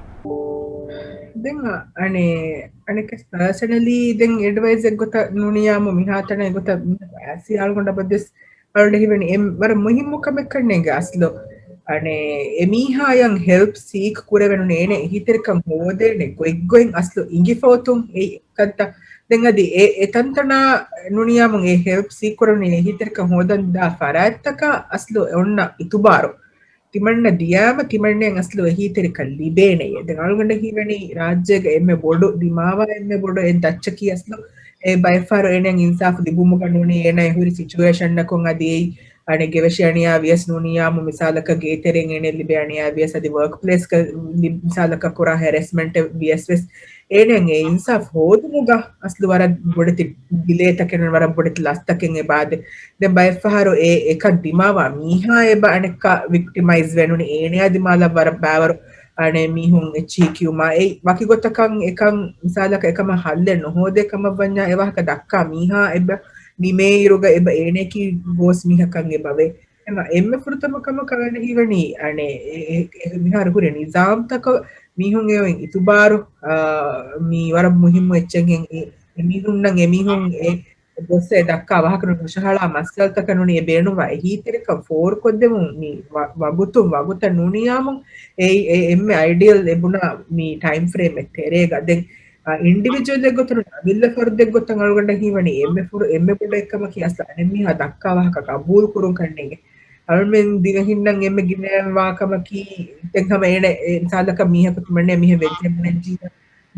ދެން އަ-، އަނެ-، އަނެކެސް ޕާސަނަލީ ދެން އެޑްވައިސް އެއްގޮތަށް ނޫނިޔާމު މިހާތަނަށް އެގޮތަށް އައިސީ އަޅުގަނޑަށް ބަދެސް އަޅުގަނޑަށް ހީވަނީ އެ ވަރަށް މުހިއްމު ކަމެއްކަންނޭނގެ އަސްލު. އަނެ އެމީހާޔަށް ހެލްޕް ސީކް ކުރެވެނުން އޭނެ އެހީތެރިކަން ހޯދޭނެ ގޮތްގޮތް އަސްލު އިނގިފައޮތުން އެ ކަންތައް. ދެން އަދި އެ، އެ ތަންތަނާ ނޫނިޔާމު އެ ހެލްޕް ސީކް ކުރެވެނުން އެހީތެރިކަން ހޯދަން ދާ ފަރާތްތަކަށް އަސްލު އެ އޮންނަ އިތުބާރު. ތިމަންނަ ދިޔާމަ ތިމަންނައަށް އަސްލު އެހީތެރިކަން ލިބޭނެޔޭ. ދެން އަޅުގަނޑަށް ހީވަނީ ރާއްޖޭގަ އެންމެ ބޮޑު ދިމާވާ އެންމެ ބޮޑު އެއް ދައްޗަކީ އަސްލު އެ ބައެއްފަހަރު އޭނައަށް އިންސާފު ލިބުމުގަ ނޫނީ އޭނަ އެ ހުރި ސިޗުއޭޝަންއަކުން އަދި އެއީ އަނެއް ގެވެށި އަނިޔާ ވިޔަސް ނޫނިޔާމު މިސާލަކަށް ގޭތެރެއިން އޭނަ ލިބޭ އަނިޔާ ވިޔަސް އަދި ވަރކް ޕްލޭސްގަ މިސާލަކަށް ކުރާ ހެރެސްމެންޓެއް ވިޔަސް ވެސް އޭނައަށް އެ އިންސާފު ހޯދުމުގަ އަސްލު ވަރަށް ބޮޑެތި ޑިލޭތަކެއް ވަރަށް ބޮޑެތި ލަސްތަކެއް އެބާދެ. ދެން ބައެއްފަހަރު އެ އެކަން ދިމާވާ މީހާ އެބަ އަނެއްކާ ވިކްޓިމައިޒް ވެނުނީ އޭނަޔާ ދިމާލަށް ވަރަށް ބާވަރު އަނެއް މީހުން އެއްޗިހި ކިޔުމާ އެ ވަކި ގޮތަކަށް އެކަން މިސާލަކަށް އެކަމަށް ހައްލެއް ނުހޯދޭ ކަމަށް ވަންޏާ އެ ވާހަކަ ދައްކާ މީހާ އެބަ ނިމޭއިރުގަ އެބަ އޭނައަކީ ގޯސް މީހަކަށް އެބަވޭ. އެމަ އެންމެ ފުރަތަމަ ކަމަކަށް ވަން ހީވަނީ އަނެއް އެ، އެ، އެ މިހާރު ހުރި ނިޒާމްތަކަށް މީހުން އެ އޮތް އިތުބާރު، އާ، މީ ވަރަށް މުހިއްމު އެއްޗެއް ހެން އެ، އެ މީހުންނަށް އެ މީހުން އެ ގޮސް އެ ދައްކާ ވާހަކަ ނުށަހަޅާ މައްސަލަތަކަށް ނޫނީ އެ ބޭނުންވާ އެހީތެރިކަން ފޯރުކޮށްދެމުން މި ވަ-، ވަގުތުން ވަގުތަށް ނޫނިޔާމު އެއީ އެ އެންމެ އައިޑިއަލް އެ ބުނާ މި ޓައިމް ފްރޭމް އެއް ތެރޭގަ. ދެން އާ، އިންޑިވިޖުއަލް އެއްގޮތުން އަމިއްލަ ފަރުދެއްގޮތަށް އަޅުގަނޑަށް ހީވަނީ އެންމެ ފުރު-، އެންމެ ބޮޑު އެއްކަމަކީ އަސްލު އަނެއްމީހާ ދައްކާ ވާހަކަ ގަބޫލު ކުރުން ކަންނޭނގެ. އަޅުމެން ދިވެހިންނަށް އެންމެ ގިނައިން ވާ ކަމަކީ ދެން ހަމަ އޭނަ އެ މިސާލަކަށް މީހަކު ތިމަންނަ މީހެއް ވެއްޖެ ބުނެއްޖިއްޔާ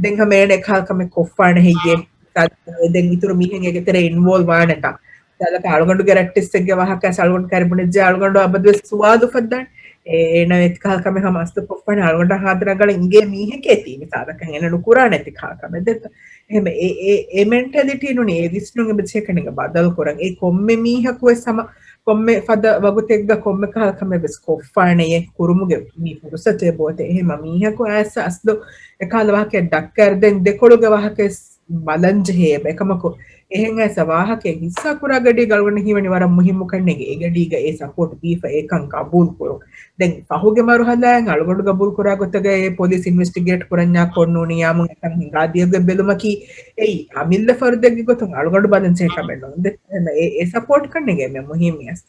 ދެން ހަމަ އޭނަ އެކަހަލަ ކަމެއް ކޮށްފާނެ ހެއްޔޭ؟ މިސާލަކަށް ދެން އިތުރު މީހެއް އޭގެ ތެރޭ އިންވޯލްވް ވާނެތާ؟ މިސާލަކަށް އަޅުގަނޑުގެ ރައްޓެއްސެއްގެ ވާހަކަ އަޅުގަނޑު ކައިރި ބުނެއްޖެ އަޅުގަނޑު އަބަދުވެސް ސުވާލު އުފައްދާނެ. އޭ، އޭނަ އެތިކަހަލަ ކަމެއް ހަމަ އަސްލު ކޮށްފާނެ އަޅުގަނޑަށް ހާދަ ރަނގަޅަށް އިނގޭ މީހެކޭ ތީ މިސާލަކަށް އޭނަ ނުކުރާނެ އެތިކަހަލަ ކަމެއް ދެއްތަ؟ އެހެން އެ، އެ، އެ މެންޓެލިޓީ ނޫނީ އެ ވިސްނުން އެބަޖެހޭ ކަންނޭނގެ ބަދަލު ކުރަން. އެ ކޮންމެ މީހަކު ވެސް ހަމަ ކޮންމެ ފަދަ ވަގުތެއްގަ ކޮންމެ ކަހަލަ ކަމެއް ވެސް ކޮށްފާނެޔޭ ކުރުމުގެ މި ފުރުސަތެއް ބޯތެ. އެހެން މީހަކު އައިސް އަސްލު އެކަހަލަ ވާހަކައެއް ދައްކައިރު ދެން ދެކޮޅުގެ ވާހަކަ ވެސް ބަލަން ޖެހޭ އެބަ. އެކަމަކު އެހެން އައިސް ވާހަކައެއް ހިއްސާ ކުރާ ގަޑީގަ އަޅުގަނޑަށް ހީވަނީ ވަރަށް މުހިއްމު ކަންނޭނގެ އެ ގަޑީގަ އެ ސަޕޯޓް ދީފަ އެކަން ގަބޫލު ކުރުން. ދެން ފަހުގެ މަރުހަލާއިން އަޅުގަނޑު ގަބޫލު ކުރާ ގޮތަކަށް އެ ޕޮލިސް އިންވެސްޓިގޭޓް ކުރަންޏާ ކޮށް ނޫނިޔާމު އެކަން ހިނގާ ދިޔައިރުގެ ބެލުމަކީ އެއީ އަމިއްލަ ފަރުދެއްގެ ގޮތުން އަޅުގަނޑު ބަލަން ޖެހޭ ކަމެއް ނޫން. ދެ-، އެ، އެ ސަޕޯޓް ކަންނޭނގެ އެންމެ މުހިއްމު އަސް.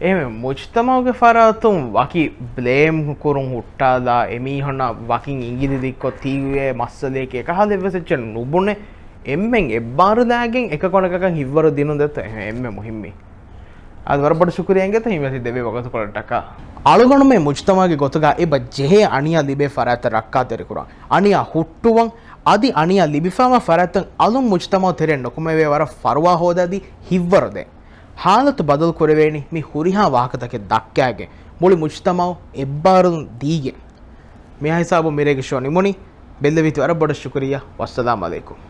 އެހެން މުޖްތަމަޢުގެ ފަރާތުން ވަކި ބްލޭމް ކުރުން ހުއްޓާލާ، އެމީހުންނަށް ވަކިން އިނގިލި ދިއްކޮށް ތިއްބެވޭ މައްސަލައެކޭ އެކަހަލަ އެއްވެސް އެއްޗެއް ނުބުނެ، އެންމެން އެއްބާރުލާގެން އެކަކު އަނެކަކަށް ހިތްވަރު ދިނުން ދެއްތޯ އެންމެ މުހިއްމީ. އަދި ވަރަށް ބޮޑަށް ޝުކުރިއްޔާ އިނގޭތޯ ހިމެނި ދެއްވި ވަގުތުކޮޅަށްޓަކާ. އަޅުގަނޑުމެން މުޖްތަމަޢުގެ ގޮތުގަ އެބަ ޖެހޭ އަނިޔާ ލިބޭ ފަރާތްތައް ރައްކާތެރިކުރަން، އަނިޔާ ހުއްޓުވަން، އަދި އަނިޔާ ލިބިފައިވާ ފަރާތްތައް އަލުން މުޖްތަމަޢު ތެރެއަށް ނުކުމެވޭ ވަރަށް ފަރުވާ ހޯދާދީ ހިތްވަރު ދޭން. ހާލަތު ބަދަލު ކުރެވޭނީ މި ހުރިހާ ވާހަކަތަކެއް ދައްކާގެން، މުޅި މުޖްތަމަޢު އެއްބާރުލުން ދީގެން. މިހާ ހިސާބުން މިރޭގެ ޝޯ ނިމުނީ. ބެއްލެވީތީ ވަރަށް ބޮޑަށް ޝުކުރިއްޔާ. ވައްސަލާމް އަލައިކުމް.